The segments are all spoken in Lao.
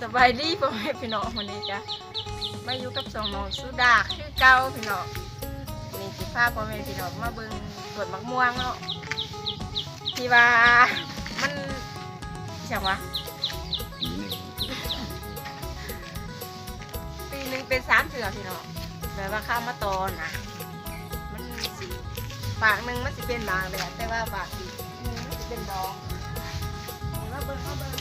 ສະບາຍດີພໍ່ແມ່ພີ່ນ້ອງ, ມື້ນີ້ກະມາຢູ່ກັບຊ່ອງນ້ອງສຸດາຄືເກົ່າພີ່ນ້ອງ. ນີ້ຊິພາພໍ່ແມ່ພີ່ນ້ອງມາເບິ່ງສວນໝາກມ່ວງເນາະ ທີ່ວ່າມັນ ອີຫຍັງວະ ປີໜຶ່ງເປັນສາມເທື່ອພີ່ນ້ອງ. ແບບວ່າເຂົາມາຕໍ່ນະ ມັນຊິ ຟາກໜຶ່ງມັນຊິເປັນໝາກແລ້ວ ແຕ່ວ່າຟາກອີກໜຶ່ງມັນຊິເປັນດອກ. ມາເບິ່ງ ມາເບິ່ງ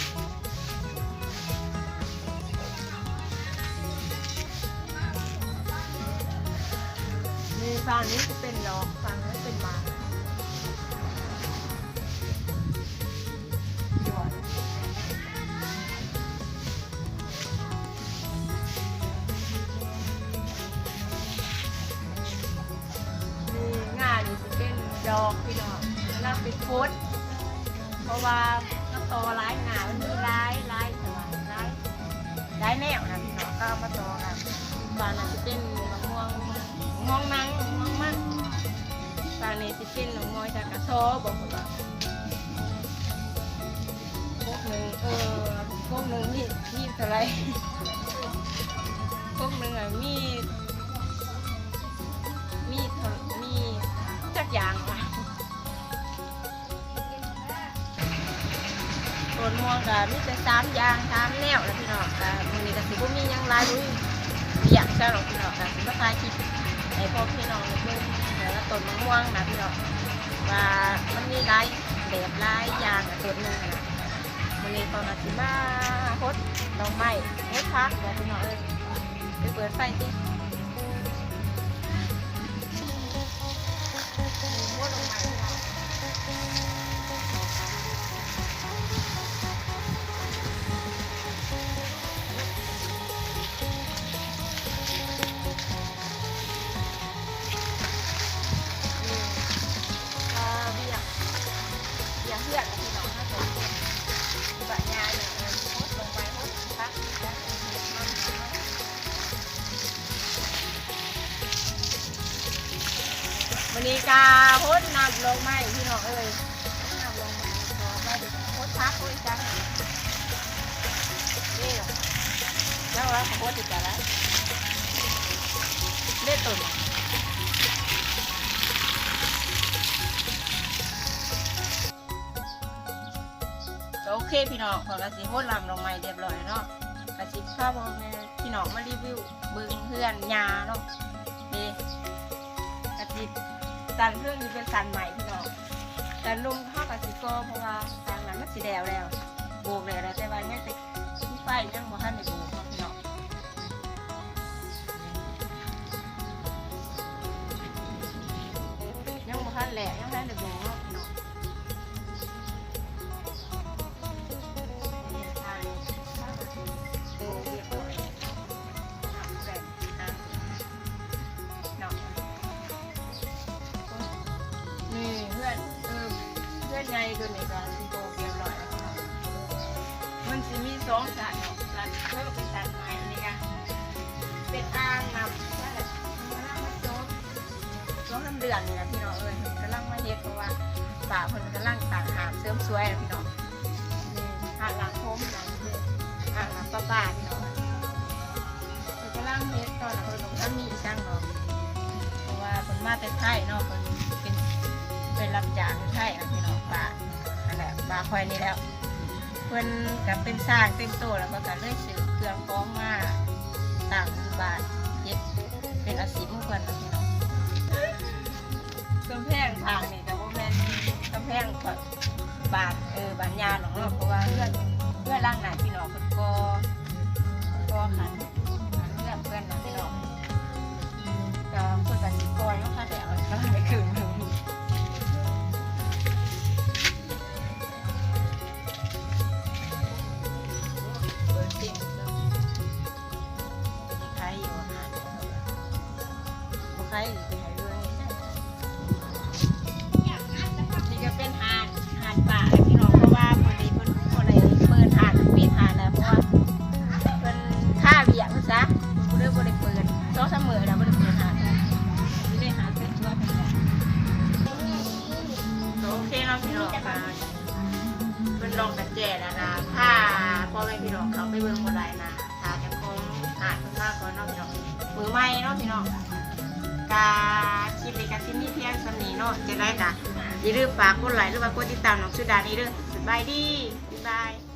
ນີ້ຟາກນີ້ຊິເປັນດອກ ຟາກນັ້ນເປັນໝາກ. ນີ້ງ່ານີ້ຊິເປັນດອກພີ່ນ້ອງ ກຳລັງເປັນໂພດ ເພາະວ່າມັນຕໍ່ຫຼາຍ ງ່າມັນມີຫຼາຍ ຫຼາຍ ຫຼາຍ ຫຼາຍ ຫຼາຍແນວນະພີ່ນ້ອງ ເຂົາເອົາມາຕໍ່ກັນ. ບາດນັ້ນຊິເປັນໝາກມ່ວງ ໝາກມ່ວງມັງ ໝາກມ່ວງມັງ ບາດນີ້ຊິເປັນໝາກມ່ວງຈັກກະຊໍບໍ ເພິ່ນວ່າ. ກົກໜຶ່ງ ເອີ ກົກໜຶ່ງມີ ມີເທົ່າໃດ ກົກໜຶ່ງອະ ມີ ມີເທົ່າ ມີຈັກຢ່າງວະ. ຕົ້ນມ່ວງກະມີແຕ່ສາມຢ່າງ ສາມແນວລະພີ່ນ້ອງ. ກະມື້ນີ້ກະຊິບໍ່ມີຫຍັງຫຼາຍ ບໍ່ມີວຽກໃສດອກພີ່ນ້ອງ ກະຊິມາຖ່າຍຄລິບໃຫ້ພໍ່ແມ່ພີ່ນ້ອງໄດ້ເບິ່ງ ແຕ່ລະຕົ້ນໝາກມ່ວງນະພີ່ນ້ອງ ວ່າມັນມີຫຼາຍ ແບບຫຼາຍຢ່າງ ກະຕົ້ນໜຶ່ງຫັ້ນນະ. ມື້ນີ້ຂ້ອຍກະຊິມາຫົດດອກໄມ້ ຫົດຜັກແຫຼະພີ່ນ້ອງເອີຍ. ໄປເປີດໄຟຕິ ຫົດດອກໄມ້ພີ່ນ້ອງ. ນີ້ກະວຽກ ວຽກເຮືອນລະພີ່ນ້ອງ ເຮົາສອງຄົນ ບາດຍາຍນະ ຫົດລົງໄປ ຫົດຜັກ ມື້ນີ້ກະຫົດນ້ຳດອກໄມ້ພີ່ນ້ອງເອີຍ ຫົດນ້ຳດອກໄມ້ ເພາະວ່າໄວ້ຫົດຜັກ ຫົດຫຍັງ ນີ້ລະ ແລ້ວວ່າເຂົາຫົດອີກແລ້ວ ເດ້ຕົ້ນ. ໂອເຄພີ່ນ້ອງ ຂ້ອຍກະຊິຫົດນ້ຳດອກໄມ້ຮຽບຮ້ອຍແລ້ວເນາະ ກະຊິພາພໍ່ແມ່ພີ່ນ້ອງມາຣີວິວເບິ່ງເຮືອນຍ່າເນາະ. ເດ້ ກະຊິ ຊັ້ນເທິງນີ້ເປັນຊັ້ນໄມ້ພີ່ນ້ອງ ຊັ້ນລຸ່ມເຮົາກະຊິກໍ່ ເພາະວ່າທາງນັ້ນມັນຊິແລ້ວແລ້ວ ໂບກແລ້ວແຫຼະ ແຕ່ວ່າຍັງແຕ່ ໄຟຍັງບໍ່ທັນໄດ້ໂບກເນາະພີ່ນ້ອງ ຍັງບໍ່ທັນແຫຼະ ຍັງບໍ່ທັນໄດ້ໂບກເນາະພີ່ນ້ອງ. ເນາະ ນີ້ເຮືອນ ເອີ ເຮືອນໃຫຍ່ຕົວນີ້ກະຊິໂບກຮຽບຮ້ອຍແລ້ວເນາະ. ມັນຊິມີສອງຊັ້ນເນາະ ຊັ້ນເທິງເປັນຊັ້ນໄມ້ ອັນນີ້ກະເປັນອ່າງນ້ຳ ສອງສາມເດືອນນີ້ລະພີ່ນ້ອງເອີຍ ເພິ່ນກຳລັງມາເຮັດ ເພາະວ່າປ້າເພິ່ນກຳລັງຕັ້ງຮ້ານເສີມສວຍພີ່ນ້ອງ. ນີ້ຮ້ານລ້າງຜົມ ຮ້ານລ້າງປະປາພີ່ນ້ອງ ເພິ່ນກຳລັງເຮັດ ຕອນນັ້ນເພິ່ນບໍ່ທັນມີອີ່ຫຍັງດອກ ເພາະວ່າເພິ່ນມາແຕ່ໄທເນາະ ເພິ່ນເປັນ ໄປຮັບຈ້າງຢູ່ໄທນະພີ່ນ້ອງ. ປ້າ ຫັ້ນແຫຼະ ປ້າຂ້ອຍນີ້ແຫຼະ ເພິ່ນກະເປັນຊ່າງເຕັມໂຕແລ້ວ ເພິ່ນກະເລີຍຊື້ເຄື່ອງຂອງມາຕັ້ງຢູ່ບ້ານ ເຮັດເປັນອາຊີບຂອງເພິ່ນນະພີ່ນ້ອງ. ກຳແພງຂ້າງນີ້ກະບໍ່ແມ່ນກຳແພງບ້ານ ເອີ ບ້ານຍ່າດອກເນາະ ເພາະວ່າເຮືອນ ເຮືອນຫຼັງນັ້ນພີ່ນ້ອງ ເພິ່ນກໍ່ ກໍ່ຂັ້ນ ເຮືອນເພິ່ນນະພີ່ນ້ອງ ກະເພິ່ນກະຊິກໍ່ເນາະ ຄ່າແທ້ ກຳລັງໄດ້ເຄິ່ງໜຶ່ງ ເປີດເບິ່ງ ໄຄຢູ່ຫາ ບໍ່ໄຄ ນີ້ກະເປັນຮ້ານ ຮ້ານປ້າແຫຼະພີ່ນ້ອງ ເພາະວ່າມື້ນີ້ເພິ່ນບໍ່ໄດ້ເປີດຮ້ານ ປິດຮ້ານແລ້ວ ເພາະວ່າເພິ່ນຄາວຽກພຸ້ນຊະ ເພິ່ນກະເລີຍບໍ່ໄດ້ເປີດ ສອງສາມມື້ແລ້ວບໍ່ໄດ້ເປີດຮ້ານ ຢູ່ໃນຮ້ານເປັນຕົວເປັນແຫຼະ. ໂອເຄເນາະພີ່ນ້ອງ ເພິ່ນລອງກະແຈແລ້ວກະພາພໍ່ແມ່ພີ່ນ້ອງເຂົ້າໄປເບິ່ງບໍ່ໄດ້ ໃໝ່ເນາະພີ່ນ້ອງ. ກະຄລິບນີ້ກະຊິມີພຽງສ່ຳນີ້ເນາະ. ຈັ່ງໃດກະຢ່າລືມຝາກກົດໄລ ຫຼືວ່າກົດຕິດຕາມນ້ອງສຸດານີ້ເດີ. ສະບາຍດີ ບາຍບາຍ.